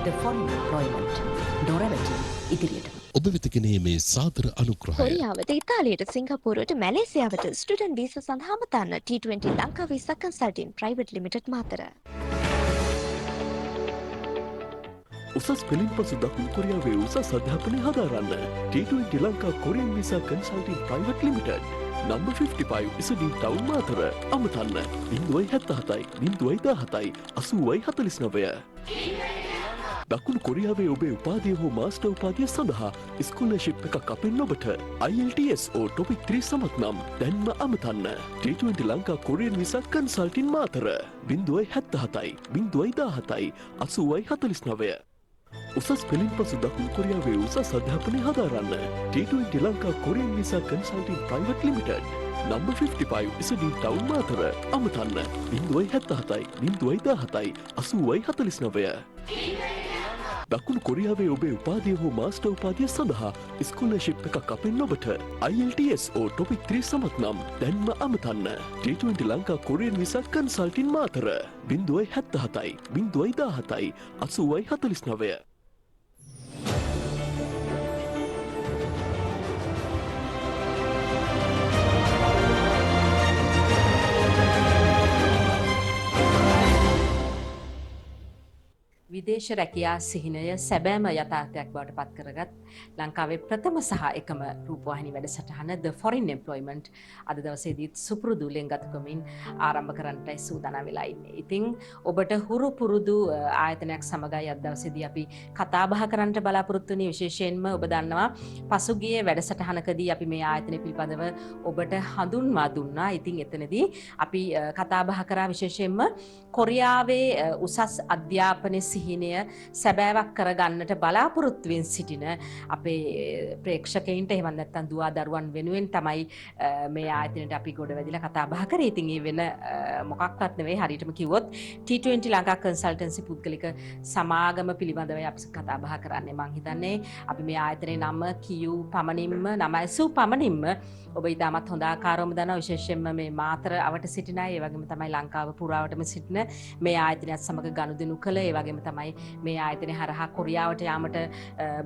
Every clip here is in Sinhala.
The Foreign Employment. නොරැවටී ඉදිරියටම. ඔබ වෙත ගෙනීමේ සාදර අනුග්‍රහය. කොරියාවට, ඉතාලියට, සිංගප්පූරුවට, මැලේසියාවට ස්ටුඩන්ට් වීසා සඳහා අමතන්න T20 Lanka visa consulting private limited Matara. උසස් පෙළින් පසු දකුණු කොරියාවේ උසස් අධ්‍යාපනය හදාරන්න T20 Lanka Korean visa consulting private limited, number 55, ඉසඩින් town, Matara. අමතන්න 077 017 80 49. දකුණු කොරියාවේ ඔබේ උපාධිය හෝ මාස්ටර් උපාධිය සඳහා ස්කෝලර්ෂිප් එකක් අපෙන් ඔබට. IELTS ඕ TOPIK 3 සමත් නම් දැන්ම අමතන්න T20 Lanka Korean visa consulting Matara, 077 017 80 49. උසස් පෙළින් පසු දකුණු කොරියාවේ උසස් අධ්‍යාපනය හදාරන්න T20 Lanka Korean visa consulting private limited, number 55, ඉසඩින් town, Matara. අමතන්න 077 017 80 49. දකුණු කොරියාවේ ඔබේ උපාධිය හෝ මාස්ටර් උපාධිය සඳහා ස්කෝලර්ෂිප් එකක් අපෙන් ඔබට. IELTS ඕ TOPIK 3 සමත් නම් දැන්ම අමතන්න T20 Lanka Korean visa consulting Matara, 077 017 80 49. විදේශ රැකියා සිහිනය සැබෑම යථාර්ථයක් බවට පත් කරගත් ලංකාවේ ප්‍රථම සහ එකම රූපවාහිනී වැඩසටහන The Foreign Employment අද දවසේදීත් සුපුරුදු ලෙන්ගතුකමින් ආරම්භ කරන්නටයි සූදානම් වෙලා ඉන්නේ. ඉතින් ඔබට හුරු පුරුදු ආයතනයක් සමගයි අද දවසේදී අපි කතා බහ කරන්නට බලාපොරොත්තු වෙන්නේ. විශේෂයෙන්ම ඔබ දන්නවා පසුගිය වැඩසටහනකදී අපි මේ ආයතනය පිළිබඳව ඔබට හඳුන්වා දුන්නා. ඉතින් එතනදී අපි කතා බහ කරා විශේෂයෙන්ම කොරියාවේ උසස් අධ්‍යාපන සිහිනය සැබෑවක් කරගන්නට බලාපොරොත්තුවෙන් සිටින අපේ ප්‍රේක්ෂකයින්ට, එහෙම නැත්නම් දුවා දරුවන් වෙනුවෙන් තමයි මේ ආයතනයට අපි ගොඩ වැදිලා කතා බහ කරේ. ඉතින් ඒ වෙන මොකක්වත් නෙවෙයි, හරියටම කිව්වොත් T20 Lanka consultancy පුද්ගලික සමාගම පිළිබඳවයි අපි කතා බහ කරන්නේ. මං හිතන්නේ අපි මේ ආයතනයේ නම කියූ පමණින්ම, නම ඇසූ පමණින්ම ඔබ ඉතාමත් හොඳ ආකාරවම දන්නවා, විශේෂයෙන්ම මේ මාතර අවට සිටින අය, ඒ වගේම තමයි ලංකාව පුරාවටම සිටින මේ ආයතනයත් සමග ගනුදෙනු කළ, ඒ වගේම තමයි මේ ආයතනය හරහා කොරියාවට යාමට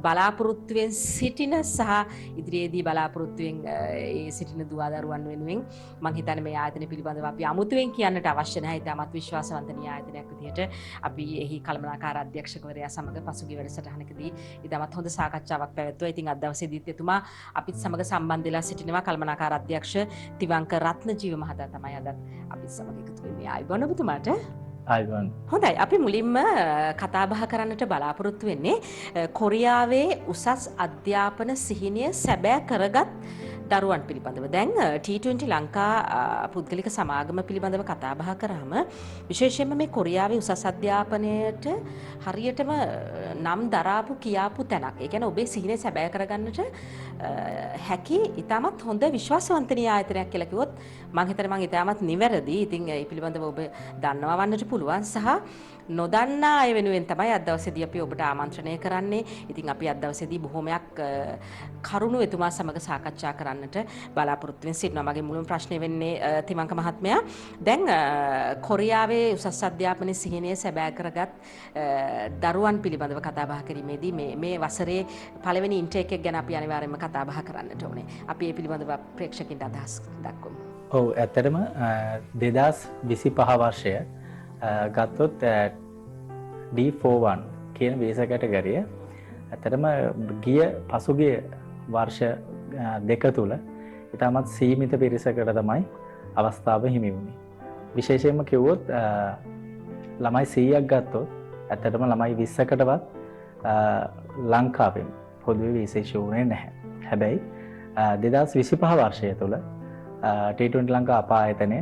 බලාපොරොත්තුවෙන් සිටින සහ ඉදිරියේදී බලාපොරොත්තුවෙන් ඒ සිටින දුවා දරුවන් වෙනුවෙන් මං හිතන්නේ මේ ආයතනය පිළිබඳව අපි අමුතුවෙන් කියන්නට අවශ්‍ය නැහැ. ඉතාමත් විශ්වාසවන්ත ආයතනයක් විදිහට අපි එහි කළමනාකාර අධ්‍යක්ෂකවරයා සමග පසුගිය වැඩසටහනකදී ඉතාමත් හොඳ සාකච්ඡාවක් පැවැත්වුවා. ඉතින් අද දවසේදීත් එතුමා අපිත් සමග සම්බන්ධ වෙලා සිටිනවා. කළමනාකාර අධ්‍යක්ෂ තිවංක රත්නජීව මහතා තමයි අදත් අපිත් සමග එකතු වෙන්නේ. ආයුබෝවන් ඔබතුමාට. ආයුබෝවන්. හොඳයි, අපි මුලින්ම කතා බහ කරන්නට බලාපොරොත්තු වෙන්නේ කොරියාවේ උසස් අධ්‍යාපන සිහිනය සැබෑ කරගත් දරුවන් පිළිබඳව. දැන් T20 Lanka පුද්ගලික සමාගම පිළිබඳව කතා බහ කරාම විශේෂයෙන්ම මේ කොරියාවේ උසස් අධ්‍යාපනයට හරියටම නම් දරාපු කියාපු තැනක්. ඒ කියන්නේ ඔබේ සිහිනය සැබෑ කරගන්නට හැකි ඉතාමත් හොඳ විශ්වාසවන්තනීය ආයතනයක් කියලා කිව්වොත් මං හිතන්නේ මං ඉතාමත් නිවැරදි. ඉතින් ඒ පිළිබඳව ඔබ දන්නවා වන්නට පුළුවන් සහ නොදන්නා අය වෙනුවෙන් තමයි අද දවසේදී අපි ඔබට ආමන්ත්‍රණය කරන්නේ. ඉතින් අපි අද දවසේදී බොහොමයක් කරුණු එතුමා සමග සාකච්ඡා කරන්නට බලාපොරොත්තු වෙන සිටිනවා. මගේ මුලින්ම ප්‍රශ්නේ වෙන්නේ තිමංක මහත්මයා, දැන් කොරියාවේ උසස් අධ්‍යාපනයේ සිහිනය සැබෑ කරගත් දරුවන් පිළිබඳව කතා බහ කිරීමේදී මේ වසරේ පළවෙනි ඉන්ටේක් එක ගැන අපි අනිවාර්යයෙන්ම කතා බහ කරන්නට ඕනේ. අපි ඒ පිළිබඳව ප්‍රේක්ෂකින්ට අදහස් දක්වමු. ඔව්, ඇත්තටම 2025 වර්ෂය ගත්තොත් D41 කියන වීසා කැටගරිය ඇත්තටම ගිය පසුගිය වර්ෂ දෙක තුල ඉතාමත් සීමිත පිරිසකට තමයි අවස්ථාව හිමි වුණේ. විශේෂයෙන්ම කිව්වොත් ළමයි 100ක් ගත්තොත් ඇත්තටම ළමයි 20කටවත් ලංකාවෙන් පොදුවේ වීසා ඉෂු වුණේ නැහැ. හැබැයි 2025 වර්ෂය තුල T20 Lanka අප ආයතනය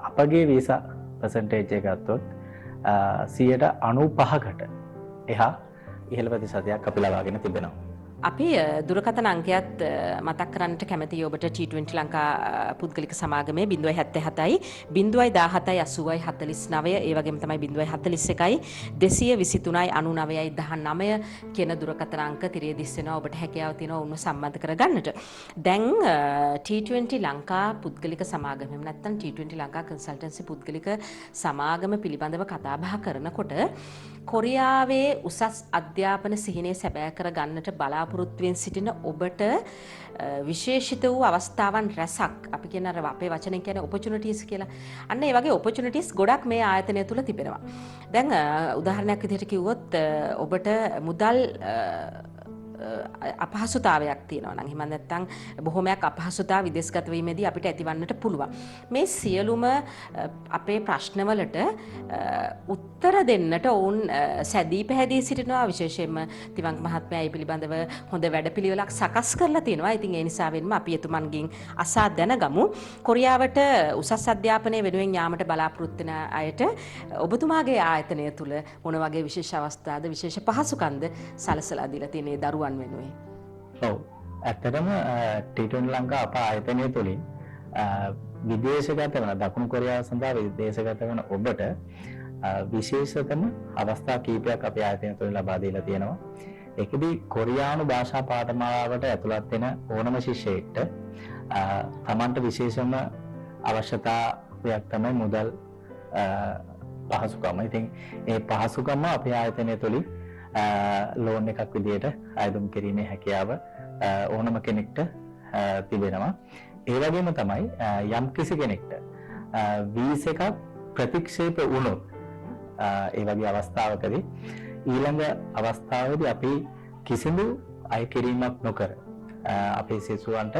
අපගේ වීසා පර්සන්ටේජ් එක ගත්තොත් 95%කට එහා ඉහළ ප්‍රතිශතයක් අපි ලබාගෙන තිබෙනවා. අපි දුරකථන අංකයත් මතක් කරන්නට කැමතියි ඔබට. T20 Lanka පුද්ගලික සමාගමේ 077යි 017යි 80යි 49, ඒ වගේම තමයි 041යි 223යි 99යි 19 කියන දුරකථන අංක තිරයේ දිස් වෙනවා. ඔබට හැකියාව තියෙනවා ඔවුන්ව සම්බන්ධ කරගන්නට. දැන් T20 Lanka පුද්ගලික සමාගම, එහෙම නැත්නම් T20 Lanka consultancy පුද්ගලික සමාගම පිළිබඳව කතා බහ කරනකොට කොරියාවේ උසස් අධ්‍යාපන සිහිනය සැබෑ කර ගන්නට බලාපොරොත්තුවෙන් සිටින ඔබට විශේෂිත වූ අවස්ථාවන් රැසක්, අපි කියන අර අපේ වචනෙන් කියන්නේ ඔපචුනිටිස් කියලා. අන්න ඒ වගේ ඔපචුනිටිස් ගොඩක් මේ ආයතනය තුල තිබෙනවා. දැන් උදාහරණයක් විදිහට කිව්වොත්, ඔබට මුදල් අපහසුතාවයක් තියෙනවා නම්, එහෙම නැත්නම් බොහොමයක් අපහසුතා විදේශගත වීමේදී අපිට ඇතිවන්නට පුළුවන්. මේ සියලුම අපේ ප්‍රශ්නවලට උත්තර දෙන්නට ඔවුන් සැදී පැහැදී සිටිනවා. විශේෂයෙන්ම තිවංක මහත්මයා ඒ පිළිබඳව හොඳ වැඩපිළිවෙලක් සකස් කරලා තියෙනවා. ඉතින් ඒ නිසා වෙනම අපි එතුමන්ගෙන් අසා දැනගමු. කොරියාවට උසස් අධ්‍යාපනය වෙනුවෙන් යාමට බලාපොරොත්තු වෙන අයට ඔබතුමාගේ ආයතනය තුල මොන වගේ විශේෂ අවස්ථාද, විශේෂ පහසුකම්ද සලසලා දීලා තියෙන්නේ දරුවන් වෙනුවෙන්? ඔව්. ඇත්තටම T20 Lanka අප ආයතනය තුළින් විදේශගත වන, දකුණු කොරියාව සඳහා විදේශගත වන ඔබට විශේෂතම අවස්ථා කීපයක් අපේ ආයතනය තුළින් ලබා දීලා තියෙනවා. ඒකෙදි කොරියානු භාෂා පාඨමාලාවට ඇතුළත් වෙන ඕනම ශිෂ්‍යයෙක්ට තමන්ට විශේෂම අවශ්‍යතාවයක් තමයි මුදල් පහසුකම. ඉතින් ඒ පහසුකම අපේ ආයතනය තුළින් ලෝන් එකක් විදියට අයදුම් කිරීමේ හැකියාව ඕනම කෙනෙක්ට තිබෙනවා. ඒ වගේම තමයි යම් කිසි කෙනෙක්ට වීසා එකක් ප්‍රතික්ෂේප වුණොත්, ඒ වගේ අවස්ථාවකදී ඊළඟ අවස්ථාවේදී අපි කිසිදු අය කිරීමක් නොකර අපේ සිසුවන්ට,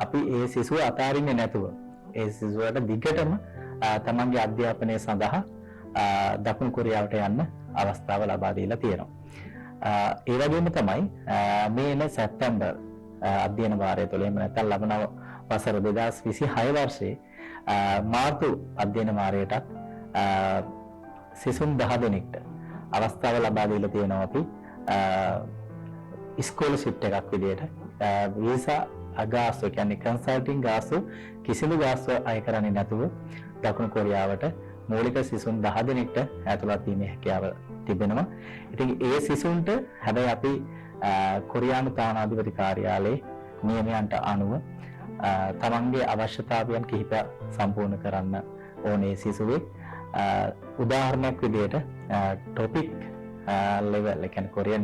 අපි ඒ සිසුව අතාරින්නේ නැතුව ඒ සිසුවට දිගටම තමන්ගේ අධ්‍යාපනය සඳහා දකුණු කොරියාවට යන්න අවස්ථාව ලබා දීලා තියෙනවා. ඒ වගේම තමයි මේ එන සැප්තැම්බර් අධ්‍යයන වාරය තුළ, එහෙම නැත්නම් ලබන වසර 2026 වර්ෂයේ මාර්තු අධ්‍යයන වාරයටත් සිසුන් 10 දෙනෙක්ට අවස්ථාව ලබා දීලා තියෙනවා අපි ස්කෝලර්ෂිප් එකක් විදියට. වීසා ගාස්තු, කියන්නේ කන්සල්ටිං ගාස්තු, කිසිදු ගාස්තු අය කරන්නේ නැතුව දකුණු කොරියාවට මූලික සිසුන් 10 දෙනෙක්ට ඇතුළත් වීමේ හැකියාව තිබෙනවා. ඉතින් ඒ සිසුන්ට හැබැයි අපි කොරියානු තානාධිපති කාර්යාලයේ නියමයන්ට අනුව තමන්ගේ අවශ්‍යතාවයන් කිහිපයක් සම්පූර්ණ කරන්න ඕනේ සිසුවෙක්. උදාහරණයක් විදිහට ටොපික් ලෙවල්, ඒ කියන්නේ කොරියන්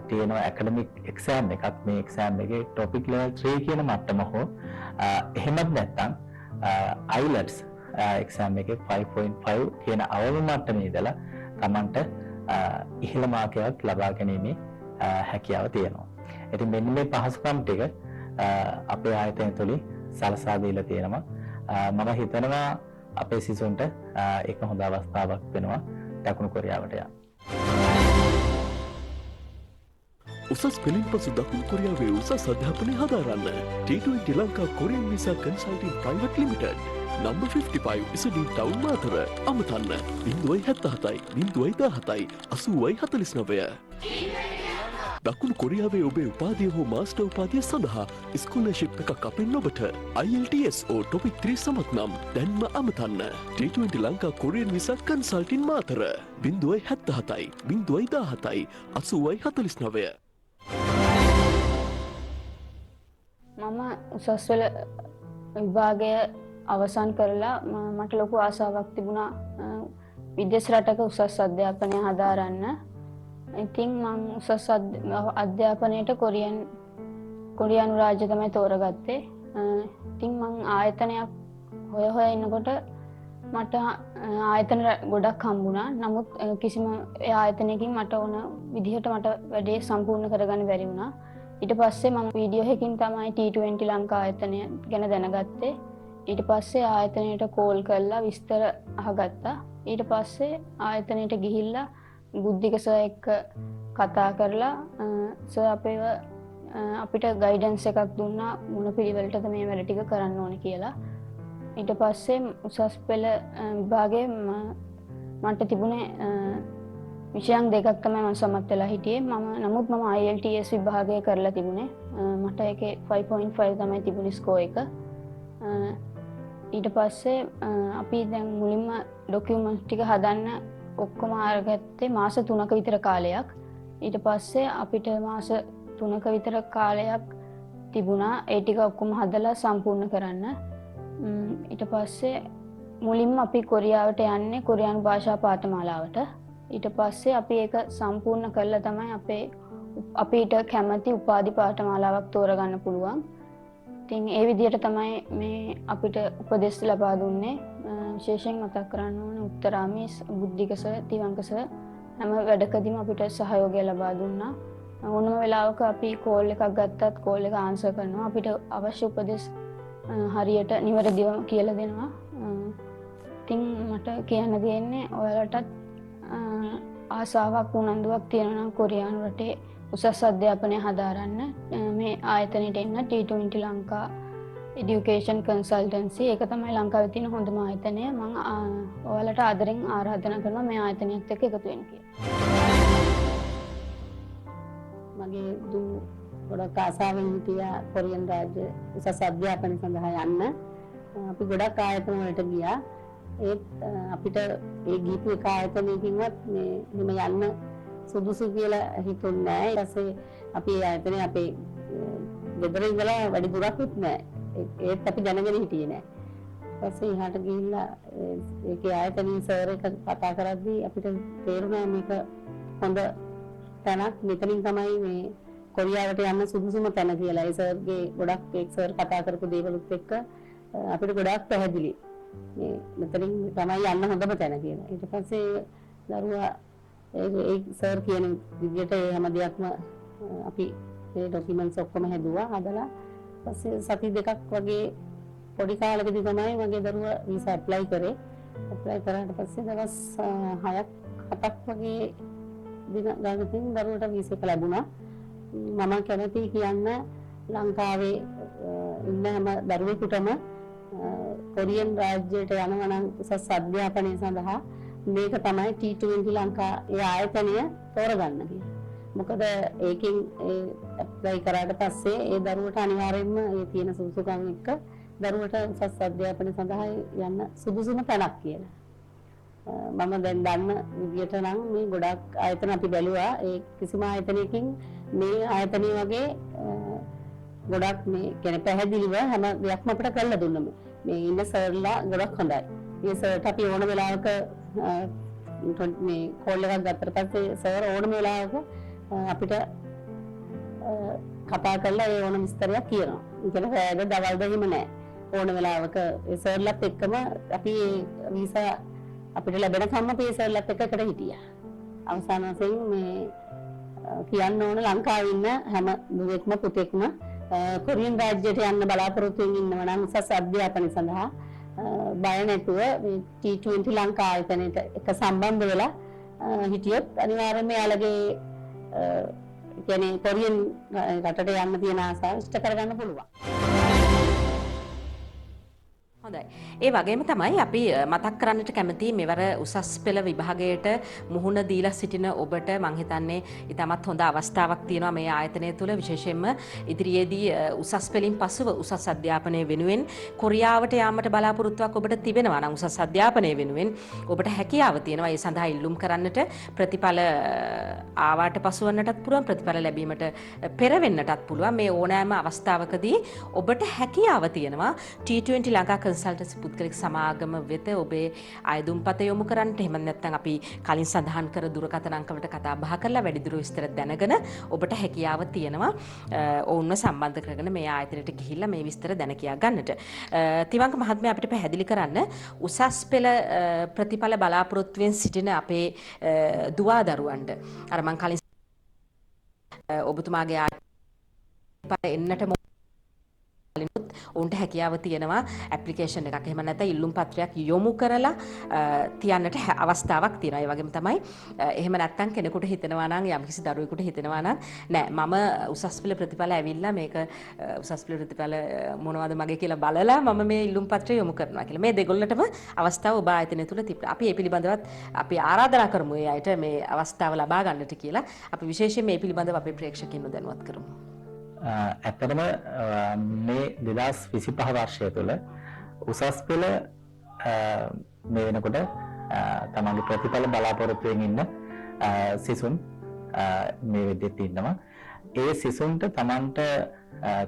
තියෙනවා ඇකඩමික් එක්සෑම් එකක්. මේ එක්සෑම් එකේ ටොපික් ලෙවල් 3 කියන මට්ටම හෝ එහෙමත් නැත්නම් IELTS exam එකේ 5.5 කියන අවම මට්ටමේ ඉඳලා තමන්ට ඉහළ මාර්කයක් ලබා ගැනීමේ හැකියාව තියෙනවා. ඉතින් මෙන්න මේ පහසුකම් ටික අපේ ආයතනය තුලින් සලසා දීලා තියෙනවා. මම හිතනවා අපේ සිසුන්ට ඒක හොඳ අවස්ථාවක් වෙනවා දකුණු කොරියාවට යන්න. උසස් පෙළින් පසු දකුණු කොරියාවේ උසස් අධ්‍යාපනය හදාරන්න T20 Lanka Korean Visa Consulting Private Limited, number 55 Izzadeen Town, Matara. අමතන්න 077යි 017යි 80යි 49. දකුණු කොරියාවේ ඔබේ උපාධිය හෝ මාස්ටර් උපාධිය සඳහා ස්කෝලර්ෂිප් එකක් අපෙන් ඔබට. IELTS හෝ TOPIK 3 සමත් නම් දැන්ම අමතන්න T20 Lanka Korean Visa Consulting Matara, 077යි 017යි 80යි 49. මම උසස් පෙළ විභාගය අවසන් කරලා මට ලොකු ආසාවක් තිබුණා විදේශ රටක උසස් අධ්‍යාපනය හදාරන්න. ඉතින් මං උසස් අධ්‍යාපනයට කොරියානු රාජ්‍ය තමයි තෝරගත්තේ. ඉතින් මං ආයතනයක් හොය හොය ඉන්නකොට මට ආයතන ගොඩක් හම්බුණා. නමුත් කිසිම ඒ ආයතනයකින් මට ඕන විදිහට මට වැඩේ සම්පූර්ණ කරගන්න බැරි වුණා. ඊට පස්සේ මම වීඩියෝ එකකින් තමයි T20 Lanka ආයතනය ගැන දැනගත්තේ. ඊට පස්සේ ආයතනයට කෝල් කරලා විස්තර අහගත්තා. ඊට පස්සේ ආයතනයට ගිහිල්ලා බුද්ධික සර් එක්ක කතා කරලා සර් අපිට ගයිඩන්ස් එකක් දුන්නා මොන පිළිවෙලටද මේ වැඩ ටික කරන්න ඕනේ කියලා. ඊට පස්සේ උසස් පෙළ විභාගයේ මට තිබුණේ විෂයන් දෙකක් තමයි මම සමත් වෙලා හිටියේ. නමුත් මම IELTS විභාගය කරලා තිබුණේ. මට ඒකේ 5.5 තමයි තිබුණේ ස්කෝර් එක. ඊට පස්සේ අපි දැන් මුලින්ම ඩොකියුමන්ට්ස් ටික හදන්න ඔක්කොම අරගත්තේ මාස 3ක විතර කාලයක්. ඊට පස්සේ අපිට මාස 3ක විතර කාලයක් තිබුණා ඒ ටික ඔක්කොම හදලා සම්පූර්ණ කරන්න. ඊට පස්සේ මුලින්ම අපි කොරියාවට යන්නේ කොරියානු භාෂා පාඨමාලාවට. ඊට පස්සේ අපි ඒක සම්පූර්ණ කරලා තමයි අපිට කැමති උපාධි පාඨමාලාවක් තෝරගන්න පුළුවන්. ඉතින් ඒ විදිහට තමයි මේ අපිට උපදෙස් ලබා දුන්නේ. විශේෂයෙන් මතක් කරන්න ඕනේ උත්තරාමි, බුද්ධික සර්, තිවංක සර් හැම වැඩකදීම අපිට සහයෝගය ලබා දුන්නා. ඕනම වෙලාවක අපි කෝල් එකක් ගත්තත් කෝල් එක ආන්සර් කරනවා. අපිට අවශ්‍ය උපදෙස් හරියට නිවැරදිව කියලා දෙනවා. ඉතින් මට කියන්න තියෙන්නේ ඔයාලටත් ආසාවක් උනන්දුවක් තියෙනවා නම් කොරියානු රටේ උසස් අධ්‍යාපනය හදාරන්න මේ ආයතනයට එන්න. T20 Lanka education consultancy ඒක තමයි ලංකාවේ තියෙන හොඳම ආයතනය. මම ඔයාලට ආදරෙන් ආරාධනා කරනවා මේ ආයතනයත් එක්ක එකතු වෙන්න කියලා. මගේ දූ ගොඩක් ආසාවෙන් හිටියා කොරියන් රාජ්‍ය උසස් අධ්‍යාපනය සඳහා යන්න. අපි ගොඩක් ආයතන වලට ගියා. ඒත් අපිට ඒ ගිහපු එක ආයතනයකින්වත් මේ එහෙම යන්න සුදුසු කියලා හිතුන්නේ නෑ. ඊට පස්සේ අපි ඒ ආයතනය අපේ ගෙදර ඉඳලා වැඩි දුරක්වත් නෑ. ඒත් අපි දැනගෙන හිටියේ නෑ. ඊට පස්සේ එහාට ගිහිල්ලා ඒකේ ආයතනයේ සර් එක කතා කරද්දී අපිට තේරුණා මේක හොඳ තැනක්, මෙතනින් තමයි මේ කොරියාවට යන්න සුදුසුම තැන කියලා. ඒ සර්ගේ ගොඩක් ඒ සර් කතා කරපු දේවලුත් එක්ක අපිට ගොඩක් පැහැදිලි මේ මෙතනින් තමයි යන්න හොඳම තැන කියලා. ඊට පස්සේ දරුවා ඒ සර් කියන විදිහට ඒ හැම දෙයක්ම අපි ඒ ඩොකියුමන්ට්ස් ඔක්කොම හැදුවා. හදලා පස්සේ සති දෙකක් වගේ පොඩි කාලෙකදී තමයි මගේ දරුවා වීසා ඇප්ලයි කරේ. ඇප්ලයි කරාට පස්සේ දවස් 6ක් 7ක් වගේ දින ගානකින් දරුවට වීසා එක ලැබුණා. මම කැමතියි කියන්න ලංකාවේ ඉන්න හැම දරුවෙකුටම කොරියන් රාජ්‍යයට යනවා නම් උසස් අධ්‍යාපනය සඳහා මේක තමයි T20 Lanka ඒ ආයතනය තෝරගන්න කියලා. මොකද ඒකෙන් ඒ ඇප්ලයි කරාට පස්සේ ඒ දරුවට අනිවාර්යයෙන්ම ඒ තියෙන සුදුසුකම් එක්ක දරුවට උසස් අධ්‍යාපනය සඳහා යන්න සුදුසුම තැනක් කියලා. මම දැන් දන්න විදියට නම් මේ ගොඩක් ආයතන අපි බැලුවා. ඒ කිසිම ආයතනයකින් මේ ආයතනය වගේ ගොඩක් මේ කියන්නේ පැහැදිලිව හැම දෙයක්ම අපිට කරලා දුන්නම. මේ ඉන්න සර්ලා ගොඩක් හොඳයි. මේ සර්ට අපි ඕන වෙලාවක මේ කෝල් එකක් ගත්තට පස්සේ සර් ඕනම වෙලාවක අපිට කතා කරලා ඒ ඕන විස්තරයක් කියනවා. ඒ කියන්නේ රෑද දවල්ද එහෙම නෑ. ඕන වෙලාවක ඒ සර්ලත් එක්කම අපි වීසා අපිට ලැබෙනකම්ම අපි ඒ සර්ලත් එක්ක එකට හිටියා. අවසාන වශයෙන් මේ කියන්න ඕන ලංකාවේ ඉන්න හැම දුවෙක්ම පුතෙක්ම කොරියන් රාජ්‍යයට යන්න බලාපොරොත්තු වෙමින් ඉන්නවා නම් උසස් අධ්‍යාපනය සඳහා බය නැතුව මේ T20 Lanka ආයතනයට එක සම්බන්ධ වෙලා හිටියොත් අනිවාර්යයෙන්ම එයාලගේ කියන්නේ කොරියන් රටට යන්න තියෙන ආසාව ඉෂ්ට කරගන්න පුළුවන්. හොඳයි. ඒ වගේම තමයි අපි මතක් කරන්නට කැමති මෙවර උසස් පෙළ විභාගයට මුහුණ දීලා සිටින ඔබට මං හිතන්නේ ඉතාමත් හොඳ අවස්ථාවක් තියෙනවා මේ ආයතනය තුළ, විශේෂයෙන්ම ඉදිරියේදී උසස් පෙළින් පසුව උසස් අධ්‍යාපනය වෙනුවෙන් කොරියාවට යාමට බලාපොරොත්තුවක් ඔබට තිබෙනවා නම් උසස් අධ්‍යාපනය වෙනුවෙන් ඔබට හැකියාව තියෙනවා ඒ සඳහා ඉල්ලුම් කරන්නට. ප්‍රතිඵල ආවාට පසු වන්නටත් පුළුවන්, ප්‍රතිඵල ලැබීමට පෙර වෙන්නටත් පුළුවන්. මේ ඕනෑම අවස්ථාවකදී ඔබට හැකියාව තියෙනවා T20 Lanka consultancy පුද්ගලික සමාගම වෙත ඔබේ අයදුම්පත යොමු කරන්නට. එහෙම නැත්නම් අපි කලින් සඳහන් කර දුරකථන අංකවලට කතා බහ කරලා වැඩිදුර විස්තර දැනගෙන ඔබට හැකියාව තියෙනවා ඔවුන්ව සම්බන්ධ කරගෙන මේ ආයතනයට ගිහිල්ලා මේ විස්තර දැන කියා ගන්නට. තිවංක මහත්මයා අපිට පැහැදිලි කරන්න උසස් පෙළ ප්‍රතිඵල බලාපොරොත්තුවෙන් සිටින අපේ දුවා දරුවන්ට අර මං කලින් ඔබතුමාගේ ආයතනයට එන්නට කලිනුත් ඔවුන්ට හැකියාව තියෙනවා ඇප්ලිකේෂන් එකක් එහෙම නැත්නම් ඉල්ලුම් පත්‍රයක් යොමු කරලා තියන්නට අවස්ථාවක් තියෙනවා. ඒ වගේම තමයි එහෙම නැත්නම් කෙනෙකුට හිතෙනවා නම් යම්කිසි දරුවෙකුට හිතෙනවා නම් නෑ මම උසස් පෙළ ප්‍රතිඵල ඇවිල්ලා මේක උසස් පෙළ ප්‍රතිඵල මොනවද මගේ කියලා බලලා මම මේ ඉල්ලුම් පත්‍රය යොමු කරනවා කියලා. මේ දෙගොල්ලටම අවස්ථාව ඔබ ආයතනය තුල තිබුණා. අපි ඒ පිළිබඳවත් අපි ආරාධනා කරමු ඒ අයට මේ අවස්ථාව ලබා ගන්නට කියලා. අපි විශේෂයෙන් මේ පිළිබඳව අපේ ප්‍රේක්ෂකින්ව දැනුවත් කරමු. ඇත්තටම මේ 2025 වර්ෂය තුළ උසස් පෙළ මේ වෙනකොට තමන්ගේ ප්‍රතිඵල බලාපොරොත්තුවෙන් ඉන්න සිසුන් මේ වෙද්දිත් ඉන්නවා. ඒ සිසුන්ට තමන්ට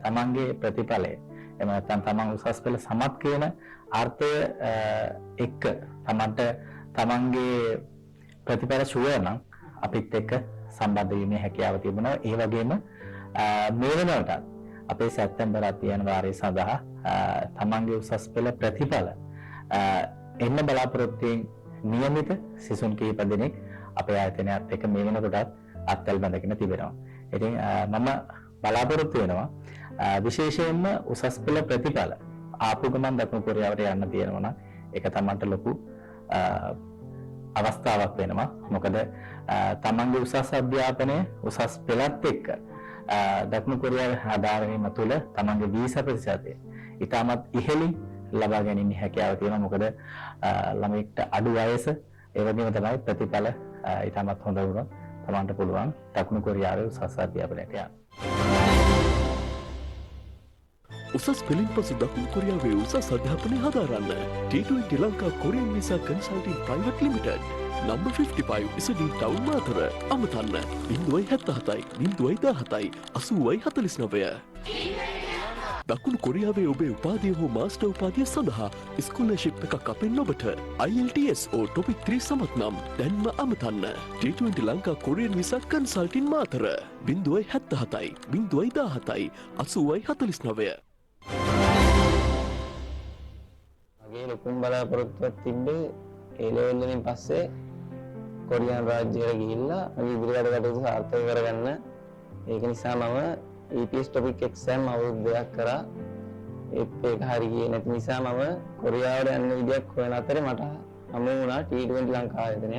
තමන්ගේ ප්‍රතිඵලය එහෙම නැත්නම් තමන් උසස් පෙළ සමත් කියන අර්ථය එක්ක තමන්ට තමන්ගේ ප්‍රතිඵල ෂුවර් නම් අපිත් එක්ක සම්බන්ධ වීමේ හැකියාව තිබෙනවා. ඒ වගේම මේ වෙනකොටත් අපේ සැප්තැම්බර් අධ්‍යයන වාරය සඳහා තමන්ගේ උසස් පෙළ ප්‍රතිඵල එන්න බලාපොරොත්තුවෙන් නියමිත සිසුන් කිහිප දෙනෙක් අපේ ආයතනයත් එක්ක මේ වෙනකොටත් අත්වැල් බැඳගෙන තිබෙනවා. ඉතින් මම බලාපොරොත්තු වෙනවා විශේෂයෙන්ම උසස් පෙළ ප්‍රතිඵල ආපු ගමන් දකුණු කොරියාවට යන්න තියෙනවා නම් ඒක තමන්ට ලොකු අවස්ථාවක් වෙනවා. මොකද තමන්ගේ උසස් අධ්‍යාපනය උසස් පෙළත් එක්ක දකුණු කොරියාවේ හදාරීම තුළ තමන්ගේ වීසා ප්‍රතිශතය ඉතාමත් ඉහළින් ලබා ගැනීමේ හැකියාව තියෙනවා. මොකද ළමයෙක්ට අඩු වයස ඒ වගේම තමයි ප්‍රතිඵල ඉතාමත් හොඳ වුණොත් තමන්ට පුළුවන් දකුණු කොරියාවේ උසස් අධ්‍යාපනයට යන්න. උසස් පෙළින් පසු දකුණු කොරියාවේ උසස් අධ්‍යාපනය හදාරන්න T20 Lanka Korean Visa Consulting Private Limited number 55 Isadeen Town Matara අමතන්න 077 017 80 49. දකුණු කොරියාවේ ඔබේ උපාධිය හෝ මාස්ටර් උපාධිය සඳහා ස්කෝලර්ෂිප් එකක් අපෙන් ඔබට. IELTS or TOPIK 3 සමත් නම් දැන්ම අමතන්න. T20 Lanka Korean Visa Consulting Matara 077 017 80 49. මගේ ලොකුම බලාපොරොත්තුවක් තිබ්බේ ඒ ලෙවල් වලින් පස්සේ කොරියානු රාජ්‍යයට ගිහිල්ලා මගේ ඉදිරි වැඩ කටයුතු සාර්ථක කරගන්න. ඒක නිසා මම EPS TOPIK exam අවුරුදු දෙකක් කරා. ඒත් ඒක හරි ගියේ නැති නිසා මම කොරියාවට යන්න විදියක් හොයන අතරේ මට හමු වුණා T20 Lanka ආයතනය.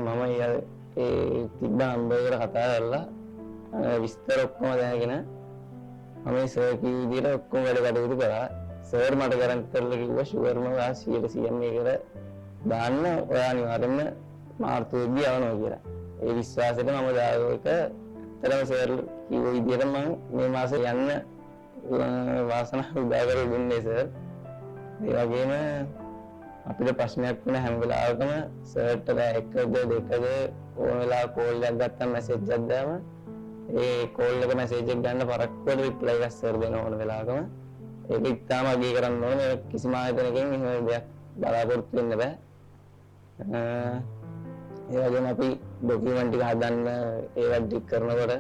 මම ඒ තිබ්බ නම්බර් එකට කතා කරලා විස්තර ඔක්කොම දැනගෙන මම මේ සර් කිව්ව විදියට ඔක්කොම වැඩ කටයුතු කරා. සර් මට ගැරන්ටි කරලා කිව්වා ෂුවර්ම ඔයා 100% මේකට දාන්න, ඔයා අනිවාර්යෙන්ම මාර්තු වෙද්දී යවනවා කියලා. ඒ විශ්වාසයට මම දාපු එක ඇත්තටම සර් කිව්ව විදියට මම මේ මාසේ යන්න වාසනාව උදා කරලා දුන්නේ සර්. ඒ වගේම අපිට ප්‍රශ්නයක් වුණ හැම වෙලාවකම සර්ට රෑ එකද දෙකද ඕන වෙලාවක කෝල් එකක් ගත්තම මැසේජ් එකක් දාම ඒ කෝල් එක මැසේජ් එක ගන්න පරක්කුවට රිප්ලයි එකක් සර් දෙන ඕන වෙලාවකම. ඒක ඉතාම අගය කරන්න ඕන. මේ කිසිම ආයතනයකින් එහෙම දෙයක් බලාපොරොත්තු වෙන්න බෑ. ඒ වගේම අපි ඩොකියුමන්ට් ටික හදන්න ඒ වැඩ ටික කරනකොට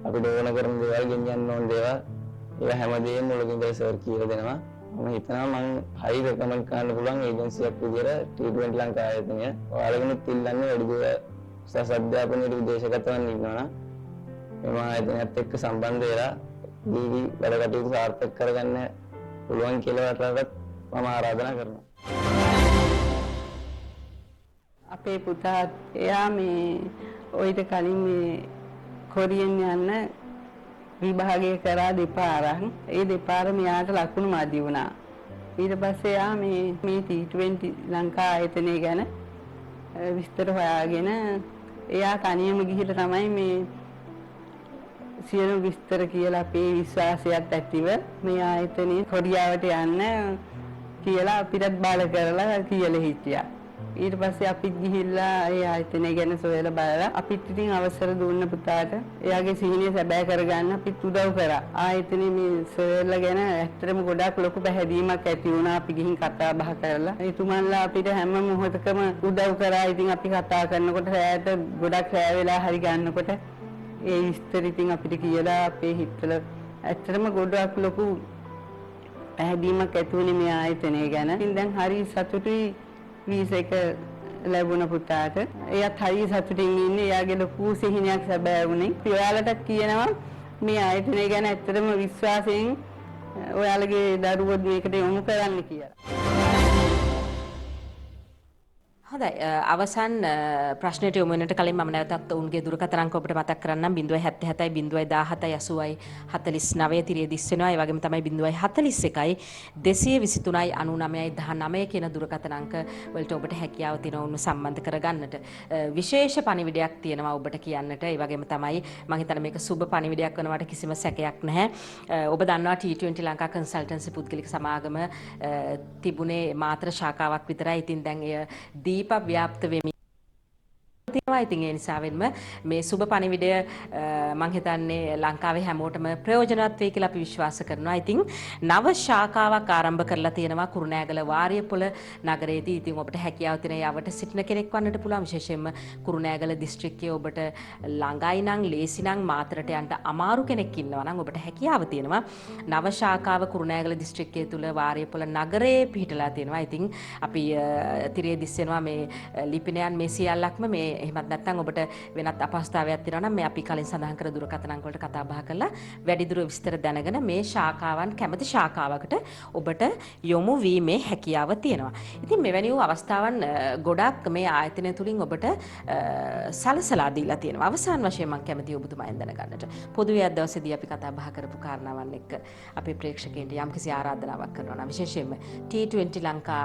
අපිට ඕන කරන දේවල් ගෙනියන්න ඕන දේවල් ඒවා හැමදේම මුලකින් ඉඳලා සර් කියලා දෙනවා. මම හිතනවා මං හයි රෙකමන්ඩ් කරන්න පුළුවන් ඒජන්සියක් විදියට T20 Lanka ආයතනය. ඔයාලගෙනුත් ඉල්ලන්නේ වැඩිදුර උසස් අධ්‍යාපනයට විදේශගත වන්න ඉන්නවා නම් මෙම ආයතනයත් එක්ක සම්බන්ධ වෙලා දීවි වැඩ කටයුතු සාර්ථක කරගන්න පුළුවන් කියලා ඔයාලටත් මම ආරාධනා කරනවා. අපේ පුතා එයා මේ ඔయిత කලින් මේ කොරියන් යන්න විභාගය කරා දෙපාරක්. ඒ දෙපාර මෙයාට ලකුණු මදි වුණා. ඊට පස්සේ එයා මේ මේ T20 Lanka ආයතනය ගැන විස්තර හොයාගෙන එයා තනියම ගිහිල්ලා තමයි මේ සියලු විස්තර කියලා අපේ විශ්වාසයත් ඇතිව මේ ආයතනයේ කොරියාවට යන්න කියලා අපිටත් බල කරලා කියලා හිටියා. ඊට පස්සේ අපිත් ගිහිල්ලා ඒ ආයතනය ගැන සොයලා බලලා අපිත් ඉතින් අවසර දුන්න පුතාට එයාගේ සිහිනය සැබෑ කරගන්න අපිත් උදව් කරා. ආයතනයේ මේ සොයලා ගැන ඇත්තටම ගොඩාක් ලොකු පැහැදීමක් ඇති වුණා අපි ගිහින් කතා බහ කරලා. එතුමන්ලා අපිට හැම මොහොතකම උදව් කරා. ඉතින් අපි කතා කරනකොට රැයට ගොඩක් රැ වෙලා හරි ගන්නකොට ඒ විස්තර ඉතින් අපිට කියලා අපේ හිතවල ඇත්තටම ගොඩාක් ලොකු පැහැදීමක් ඇති වුණේ මේ ආයතනය ගැන. ඉතින් දැන් හරි සතුටුයි වීසා එක ලැබුණ පුතාට. එයාත් හරි සතුටින් ඉන්නේ. එයාගේ ලොකු සිහිනයක් සැබෑ වුණේ. අපි ඔයාලටත් කියනවා මේ ආයතනය ගැන ඇත්තටම විශ්වාසයෙන් ඔයාලගේ දරුවෝ මේකට යොමු කරන්න කියලා. හොඳයි, අවසන් ප්‍රශ්නයට යොමු වෙනට කලින් මම නැවතත් ඔවුන්ගේ දුරකථන අංක ඔබට මතක් කරන්නම්. 077 017 80 49 තිරයේ දිස් වෙනවා. ඒ වගේම තමයි 041 223 99 19 කියන දුරකථන අංක වලට ඔබට හැකියාව තියෙනවා ඔවුන්ව සම්බන්ධ කරගන්නට. විශේෂ පණිවිඩයක් තියෙනවා ඔබට කියන්නට. ඒ වගේම තමයි මම හිතන්නේ මේක සුබ පණිවිඩයක් වෙනවට කිසිම සැකයක් නැහැ. ඔබ දන්නවා T20 Lanka consultancy පුද්ගලික සමාගම තිබුණේ මාතර ශාඛාවක් විතරයි. ඉතින් දැන් එය දීප ව්‍යාප්ත වෙමින් තියෙනවා. ඉතින් ඒ නිසාවෙන්ම මේ සුබ පණිවිඩය මං හිතන්නේ ලංකාවේ හැමෝටම ප්‍රයෝජනවත් වෙයි කියලා අපි විශ්වාස කරනවා. ඉතින් නව ශාඛාවක් ආරම්භ කරලා තියෙනවා කුරුණෑගල වාරියපොළ නගරයේදී. ඉතින් ඔබට හැකියාව තියෙන යවට සිටින කෙනෙක් වන්නට පුළුවන්. විශේෂයෙන්ම කුරුණෑගල දිස්ත්‍රික්කයේ ඔබට ළඟයි නම් ලේසි නම් මාතරට යන්න අමාරු කෙනෙක් ඉන්නවා නම් ඔබට හැකියාව තියෙනවා. නව ශාඛාව කුරුණෑගල දිස්ත්‍රික්කයේ තුල වාරියපොළ නගරයේ පිහිටලා තියෙනවා. ඉතින් අපි තිරයේ දිස් වෙනවා මේ ලිපිනයන් මේ සියල්ලක්ම මේ එහෙමත් නැත්නම් ඔබට වෙනත් අපහසුතාවයක් තියෙනවා නම් මේ අපි කලින් සඳහන් කර දුරකථන අංක වලට කතා බහ කරලා වැඩිදුර විස්තර දැනගෙන මේ ශාඛාවන් කැමති ශාඛාවකට ඔබට යොමු වීමේ හැකියාව තියෙනවා. ඉතින් මෙවැනි වූ අවස්ථාවන් ගොඩක් මේ ආයතනය තුලින් ඔබට සලසලා දීලා තියෙනවා. අවසාන වශයෙන් මම කැමතියි ඔබතුමාෙන් දැනගන්නට. පොදුවේ අද දවසේදී අපි කතා බහ කරපු කාරණාවන් එක්ක අපේ ප්‍රේක්ෂකයන්ට යම්කිසි ආරාධනාවක් කරනවා නම් විශේෂයෙන්ම T20 Lanka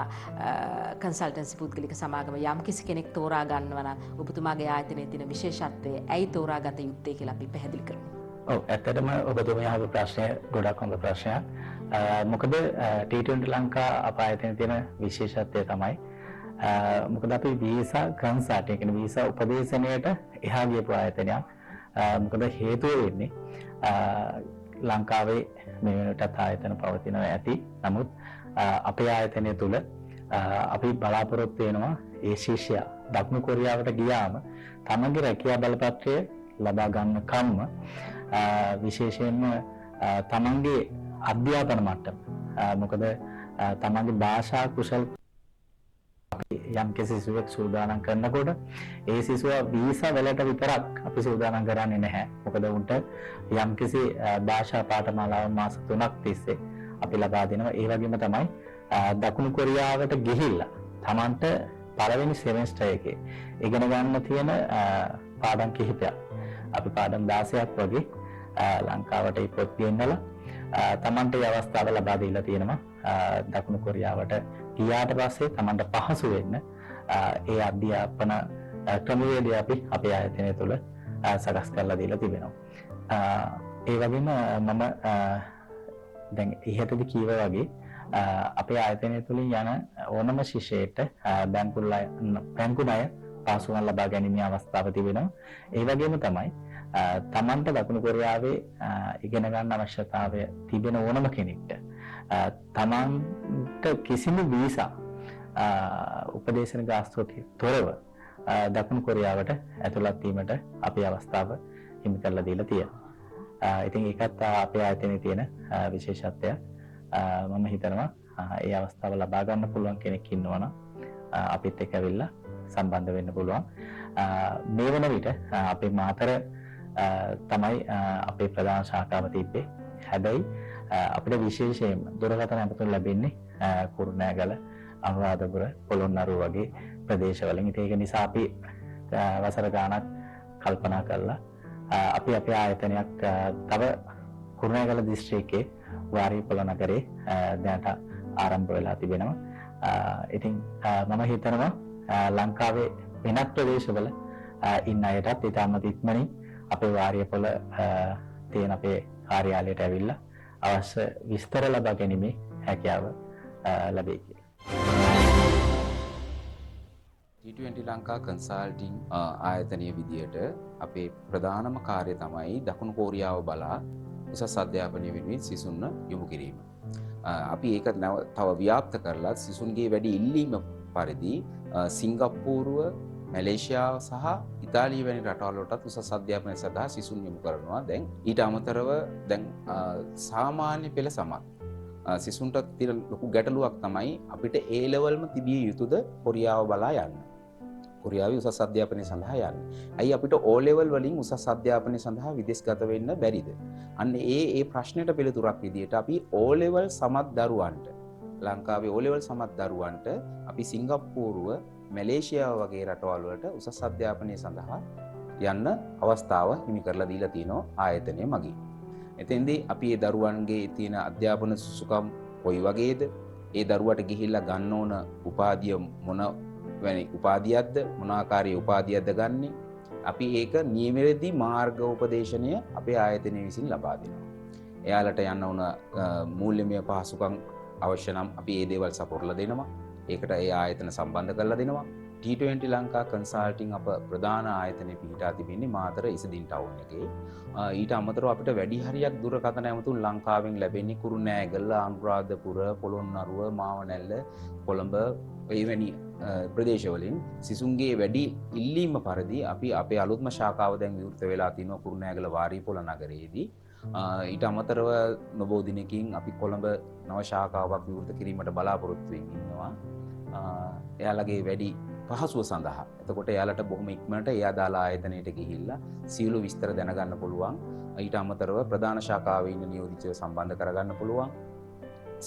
consultancy පුද්ගලික සමාගම යම්කිසි කෙනෙක් තෝරා ගන්නවා නම් ඔබතුමාගේ ආයතනයේ තියෙන විශේෂත්වය ඇයි තෝරාගත යුත්තේ කියලා අපි පැහැදිලි කරමු. ඔව්, ඇත්තටම ඔබතුමිය අහපු ප්‍රශ්නය ගොඩක් හොඳ ප්‍රශ්නයක්. මොකද T20 Lanka අප ආයතනයේ තියෙන විශේෂත්වය තමයි මොකද අපි වීසා කන්සල්ටිං කියන වීසා උපදේශනයට එහා ගියපු ආයතනයක්. මොකද හේතුව වෙන්නේ ලංකාවේ මේ වෙනටත් ආයතන පවතිනවා ඇති. නමුත් අපේ ආයතනය තුල අපි බලාපොරොත්තු වෙනවා ඒ ශිෂ්‍යයා දකුණු කොරියාවට ගියාම තමන්ගේ රැකියා බලපත්‍රය ලබා ගන්න කම්ම විශේෂයෙන්ම තමන්ගේ අධ්‍යාපන මට්ටම, මොකද තමන්ගේ භාෂා කුශල අපි යම් කිසි සිසුවෙක් සූදානම් කරනකොට ඒ සිසුවා වීසා වලට විතරක් අපි සූදානම් කරන්නේ නැහැ. මොකද උන්ට යම් කිසි භාෂා පාඨමාලාව මාස 3ක් තිස්සේ අපි ලබා දෙනවා. ඒ වගේම තමයි දකුණු කොරියාවට ගිහිල්ලා තමන්ට පළවෙනි සෙමෙස්ටර් එකේ ඉගෙන ගන්න තියෙන පාඩම් කිහිපයක් අපි පාඩම් 16ක් වගේ ලංකාවට ඒ පොත් ගෙන්නලා තමන්ට ඒ අවස්ථාව ලබා දීලා තියෙනවා. දකුණු කොරියාවට ගියාට පස්සේ තමන්ට පහසු වෙන්න ඒ අධ්‍යාපන ක්‍රමවේදය අපි අපේ ආයතනය තුළ සකස් කරලා දීලා තිබෙනවා. ඒ වගේම මම දැන් ඉහතදී කිව්වා වගේ අපේ ආයතනය තුළින් යන ඕනම ශිෂ්‍යයෙක්ට බැංකු ණය පහසුකම් ලබා ගැනීමේ අවස්ථාව තිබෙනවා. ඒ වගේම තමයි තමන්ට දකුණු කොරියාවේ ඉගෙන ගන්න අවශ්‍යතාවය තිබෙන ඕනම කෙනෙක්ට තමන්ට කිසිම වීසා උපදේශන ගාස්තුවකින් තොරව දකුණු කොරියාවට ඇතුළත් වීමට අපේ අවස්ථාව හිමි කරලා දීලා තියෙනවා. ඉතින් ඒකත් අපේ ආයතනයේ තියෙන විශේෂත්වයක්. මම හිතනවා ඒ අවස්ථාව ලබා ගන්න පුළුවන් කෙනෙක් ඉන්නවා නම් අපිත් එක්ක ඇවිල්ලා සම්බන්ධ වෙන්න පුළුවන්. මේ වන විට අපේ මාතර තමයි අපේ ප්‍රධාන ශාඛාව තිබ්බේ. හැබැයි අපිට විශේෂයෙන්ම දුරකථන ඇමතුම් ලැබෙන්නේ කුරුණෑගල, අනුරාධපුර, පොළොන්නරුව වගේ ප්‍රදේශවලින්. ඉතින් ඒක නිසා අපි වසර ගාණක් කල්පනා කරලා අපි අපේ ආයතනයක් තව කුරුණෑගල දිස්ත්‍රික්කයේ වාරියපොළ නගරේ දැනට ආරම්භ වෙලා තිබෙනවා. ඉතින් මම හිතනවා ලංකාවේ වෙනත් ප්‍රදේශවල ඉන්න අයටත් ඉතාමත් ඉක්මනින් අපේ වාරියපොළ තියෙන අපේ කාර්යාලයට ඇවිල්ලා අවශ්‍ය විස්තර ලබා ගැනීමේ හැකියාව ලැබෙයි කියලා. T20 Lanka consulting ආයතනය විදියට අපේ ප්‍රධානම කාර්යය තමයි දකුණු කොරියාව බලා උසස් අධ්‍යාපනය වෙනුවෙන් සිසුන්ව යොමු කිරීම. අපි ඒක තව ව්‍යාප්ත කරලා සිසුන්ගේ වැඩි ඉල්ලීම පරිදි සිංගප්පූරුව, මැලේසියාව සහ ඉතාලිය වැනි රටවල් වලටත් උසස් අධ්‍යාපනය සඳහා සිසුන් යොමු කරනවා. දැන් ඊට අමතරව දැන් සාමාන්‍ය පෙළ සමත් සිසුන්ට තියෙන ලොකු ගැටලුවක් තමයි අපිට ඒ ලෙවල්ම තිබිය යුතුද කොරියාව බලා යන්න. කොරියාවේ උසස් අධ්‍යාපනය සඳහා යන්න. ඇයි අපිට O level වලින් උසස් අධ්‍යාපනය සඳහා විදේශගත වෙන්න බැරිද? අන්න ඒ ඒ ප්‍රශ්නෙට පිළිතුරක් විදියට අපි O level සමත් දරුවන්ට, ලංකාවේ O level සමත් දරුවන්ට අපි සිංගප්පූරුව, මැලේසියාව වගේ රටවල් වලට උසස් අධ්‍යාපනය සඳහා යන්න අවස්ථාව හිමි කරලා දීලා තිනවා ආයතනය මගින්. එතෙන්දී අපි ඒ දරුවන්ගේ තියෙන අධ්‍යාපන සුසුකම් කොයි වගේද, ඒ දරුවට ගිහිල්ලා ගන්න ඕන උපාධිය මොන වැනි උපාධියක්ද, මොන ආකාරයේ උපාධියක්ද ගන්නෙ, අපි ඒක නියමෙදි මාර්ග උපදේශනය අපේ ආයතනය විසින් ලබා දෙනවා. එයාලට යන්න ඕන මූල්‍යමය පහසුකම් අවශ්‍ය නම් අපි ඒ දේවල් සපුරලා දෙනවා. ඒකට ඒ ආයතන සම්බන්ධ කරලා දෙනවා. T20 Lanka consulting අප ප්‍රධාන ආයතනය පිහිටා තිබෙන්නේ මාතර ඉසදින් ටවුන් එකේ. ඊට අමතරව අපිට වැඩි හරියක් දුරකථන ඇමතුම් ලංකාවෙන් ලැබෙන්නේ කුරුණෑගල, අනුරාධපුර, පොළොන්නරුව, මාවනැල්ල, කොළඹ එවැනි ප්‍රදේශවලින් සිසුන්ගේ වැඩි ඉල්ලීම පරිදි අපි අපේ අලුත්ම ශාඛාව දැන් විවෘත වෙලා තිනවා කුරුණෑගල වාරීපොළ නගරයේදී. ඊට අමතරව නොබෝ දිනකින් අපි කොළඹ නව ශාඛාවක් විවෘත කිරීමට බලාපොරොත්තු වෙමින් ඉන්නවා. එයාලගේ වැඩි පහසුව සඳහා. එතකොට එයාලට බොහොම ඉක්මනට ඒ අදාළ ආයතනයට ගිහිල්ලා සියලු විස්තර දැනගන්න පුළුවන්. ඊට අමතරව ප්‍රධාන ශාඛාවේ ඉන්න නියෝජිතව සම්බන්ධ කරගන්න පුළුවන්.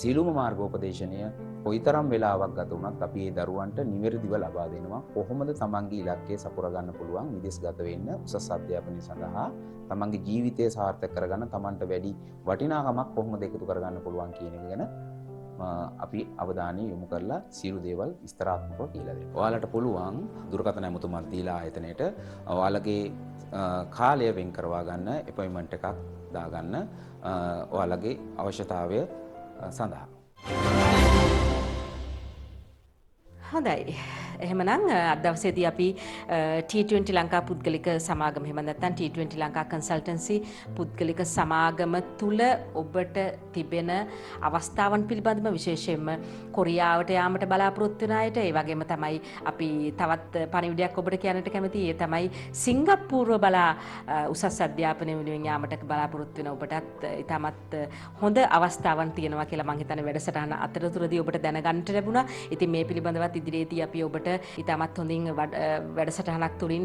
සියලුම මාර්ගෝපදේශනය කොයිතරම් වෙලාවක් ගත වුණත් අපි ඒ දරුවන්ට නිවැරදිව ලබා දෙනවා. කොහොමද තමන්ගේ ඉලක්කය සපුරා ගන්න පුළුවන් විදේශගත වෙන්න උසස් අධ්‍යාපනය සඳහා තමන්ගේ ජීවිතය සාර්ථක කරගන්න තමන්ට වැඩි වටිනාකමක් කොහොමද එකතු කරගන්න පුළුවන් කියන එක ගැන අපි අවධානය යොමු කරලා සියලු දේවල් විස්තරාත්මකව කියලා දෙනවා. ඔයාලට පුළුවන් දුරකථන ඇමතුමක් දීලා ආයතනයට ඔයාලගේ කාලය වෙන් කරවා ගන්න, ඇපොයින්ට්මන්ට් එකක් දාගන්න ඔයාලගේ අවශ්‍යතාවය සඳහා. හොඳයි. එහෙමනම් අද දවසේදී අපි T20 Lanka පුද්ගලික සමාගම, එහෙම නැත්නම් T20 Lanka consultancy පුද්ගලික සමාගම තුල ඔබට තිබෙන අවස්ථාවන් පිළිබඳව විශේෂයෙන්ම කොරියාවට යාමට බලාපොරොත්තු වෙන අයට, ඒ වගේම තමයි අපි තවත් පණිවිඩයක් ඔබට කියන්නට කැමතියි. ඒ තමයි සිංගප්පූරුව බලා උසස් අධ්‍යාපනය වෙනුවෙන් යාමට බලාපොරොත්තු වෙන ඔබටත් ඉතාමත් හොඳ අවස්ථාවන් තියෙනවා කියලා මං හිතන්නේ වැඩසටහන අතරතුරදී ඔබට දැනගන්නට ලැබුණා. ඉතින් මේ පිළිබඳවත් ඉදිරියේදී අපි ඔබට ඉතාමත් හොඳින් වැඩසටහනක් තුළින්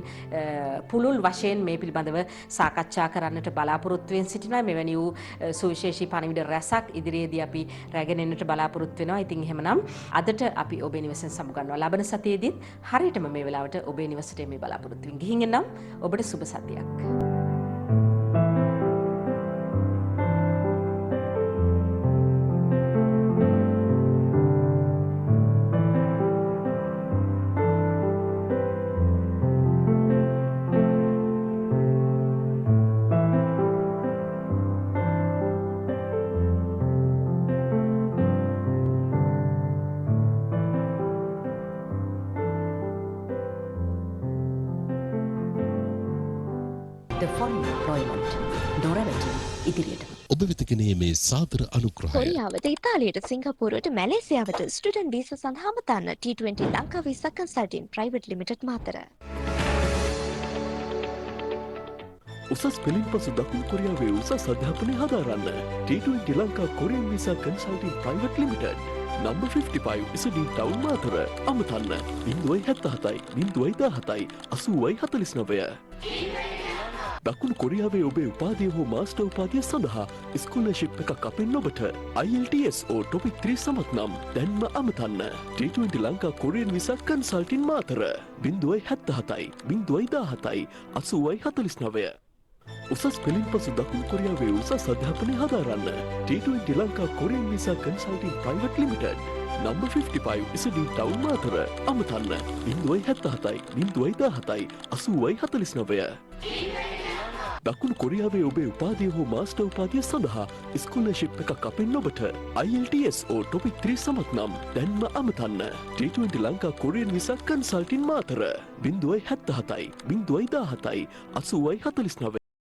පුළුල් වශයෙන් මේ පිළිබඳව සාකච්ඡා කරන්නට බලාපොරොත්තු වෙන සිටිනවා. මෙවැනි වූ සුවිශේෂී පණිවිඩ රැසක් ඉදිරියේදී අපි රැගෙන එන්නට බලාපොරොත්තු වෙනවා. ඉතින් එහෙමනම් අදට අපි ඔබේ නිවසෙන් සමුගන්නවා. ලබන සතියේදීත් හරියටම මේ වෙලාවට ඔබේ නිවසට මේ බලාපොරොත්තු වෙමින් ගිහින් එන්නම්. ඔබට සුබ සතියක්. The Foreign Employment නොරැවටී ඉදිරියටම. ඔබ වෙත ගෙන ඒමේ සාදර අනුග්‍රහය. කොරියාවට, ඉතාලියට, සිංගප්පූරුවට, මැලේසියාවට ස්ටුඩන්ට් වීසා සඳහා අමතන්න T20 Lanka visa consulting private limited Matara. උසස් පෙළින් පසු දකුණු කොරියාවේ උසස් අධ්‍යාපනය හදාරන්න T20 Lanka Korean visa consulting private limited number 55 Izzadeen town Matara. අමතන්න 077 017 80 49. දකුණු කොරියාවේ ඔබේ උපාධිය හෝ මාස්ටර් උපාධිය සඳහා ස්කෝලර්ෂිප් එකක් අපෙන් ඔබට. IELTS or TOPIK 3 සමත් නම් දැන්ම අමතන්න. T20 Lanka Korean visa consulting Matara 077 017 80 49. උසස් පෙළින් පසු දකුණු කොරියාවේ උසස් අධ්‍යාපනය හදාරන්න T20 Lanka Korean visa consulting private limited number 55 Izzadeen town Matara. අමතන්න 077 017 80 49. දකුණු කොරියාවේ ඔබේ උපාධිය හෝ මාස්ටර් උපාධිය සඳහා ස්කෝලර්ෂිප් එකක් අපෙන් ඔබට. IELTS or TOPIK 3 සමත් නම් දැන්ම අමතන්න. T20 Lanka Korean visa consulting Matara 077 017 80 49.